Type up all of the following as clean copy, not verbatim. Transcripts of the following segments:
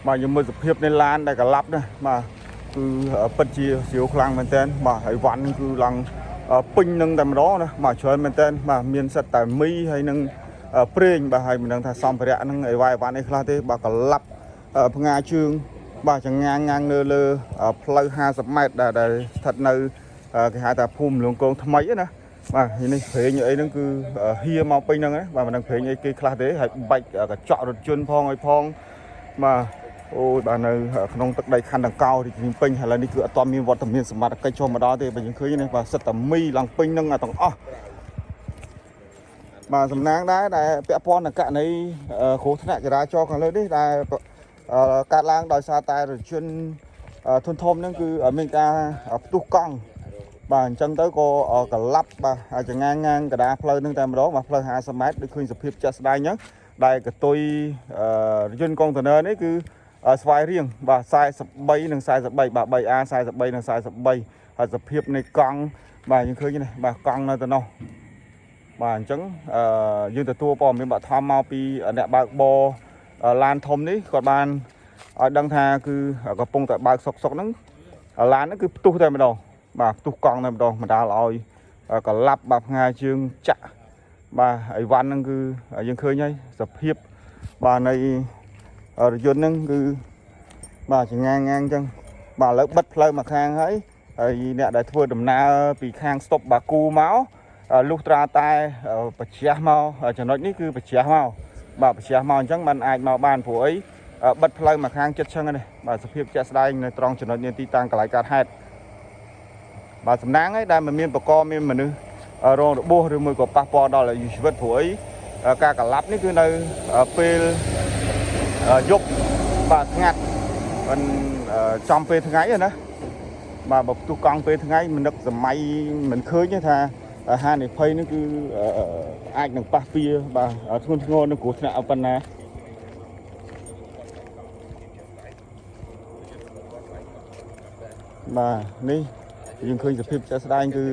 បាទយើងមើលសភាពនៃឡានដែលក្លាប់ណាបាទគឺពិតជាស្រាវខ្លាំងមែនតើបាទហើយវ៉ាន់គឺឡើងពេញនឹងតែម្ដងណាបាទច្រើនមែនតើបាទមានសិតតែមីហើយនឹងប្រេងបាទហើយមិនដឹងថាសម្ភារៈហ្នឹងអីវ៉ៃអីវ៉ាន់អីខ្លះទេបាទក្លាប់ផ្ងាជើងបាទចងាងងាងនៅលើផ្លូវ50ម៉ែត្រដែលដែលស្ថិតនៅគេហៅថាភូមិលងកងថ្មីណាបាទនេះប្រេងអីហ្នឹងគឺហៀមកពេញហ្នឹងណាបាទមិនដឹងប្រេងអីគេខ្លះទេហើយបាច់កញ្ចក់រថយន្តផងអីផងបាទអូយបាទនៅក្នុងទឹកដីខណ្ឌដង្កោរាជធានីពេញឥឡូវនេះគឺអត់ទាន់មានវត្តមានសមត្ថកិច្ចចូលមកដល់ទេបើយើងឃើញនេះបាទសិតតែមីឡើងពេញហ្នឹងទាំងអស់បាទសំណាងដែរដែលពាក់ព័ន្ធនឹងករណីគ្រោះថ្នាក់ចរាចរណ៍ខាងលើនេះដែលកើតឡើងដោយសារតែរថយន្តធុនធំហ្នឹងគឺមានការផ្ទុះកង់បាទអញ្ចឹងទៅក៏ក្លាប់បាទចងាងងាងកដាផ្លូវហ្នឹងតែម្ដងបាទផ្លូវ50ម៉ែត្រដូចឃើញសភាពជាក់ស្ដែងអញ្ចឹងដែលកតុយរថយន្តកុងតឺន័រនេះគឺស្វាយរៀងបាទ43និង43បាទ 3A 43និង43ហើយសភាពនៃកង់បាទយើងឃើញនេះបាទកង់នៅទៅនោះបាទអញ្ចឹងអឺយើងទទួលព័ត៌មានបឋមមកពីអ្នកបើកបរឡានធំនេះគាត់បានឲ្យដឹងថាគឺកំពុងតែបើកសុកសុកហ្នឹងឡានហ្នឹងគឺផ្ទុះតែម្ដងបាទផ្ទុះកង់តែម្ដងបណ្ដាលឲ្យកលាប់បាទផ្ងាជើងចាក់បាទអីវ៉ាន់ហ្នឹងគឺយើងឃើញហើយសភាពបាទនៃរថយន្តហ្នឹងគឺបាទចងាងងាងអញ្ចឹងបាទឥឡូវបិទផ្លូវមកខាងហើយហើយអ្នកដែលធ្វើដំណើរពីខាងស្តុបបាគូមកលុះត្រាតែបច្ចាស់មកចំណុចនេះគឺបច្ចាស់មកបាទបច្ចាស់មកអញ្ចឹងมันអាចមកបានព្រោះអីបិទផ្លូវមកខាងចិត្តឆឹងនេះបាទសភាពជាក់ស្ដែងនៅត្រង់ចំណុចនេះទីតាំងកន្លែងកើតហេតុបាទសំណាងហើយដែលមិនមានបកមានមនុស្សរងរបួសឬមួយក៏ប៉ះពាល់ដល់អាយុជីវិតព្រោះអីការកលាប់នេះគឺនៅពេលយប់បាទស្ងាត់មិនចំពេលថ្ងៃណាបាទបើផ្ទុះកង់ពេលថ្ងៃមិននឹកសម័យមិនឃើញទេថាហានិភ័យនេះគឺអាចនឹងប៉ះពៀបាទធ្ងន់ធ្ងរនឹងគ្រោះថ្នាក់ប៉ុណ្ណា បាទនេះយើងឃើញសភាពជាក់ស្ដែងគឺ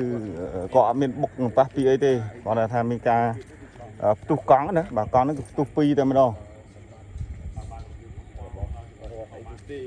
ក៏អត់មានបុកនឹងប៉ះពីអីទេគ្រាន់តែថាមានការផ្ទុះកង់ណាបាទកង់ហ្នឹងគឺផ្ទុះពីរតែម្ដង រត់អីទៅទេ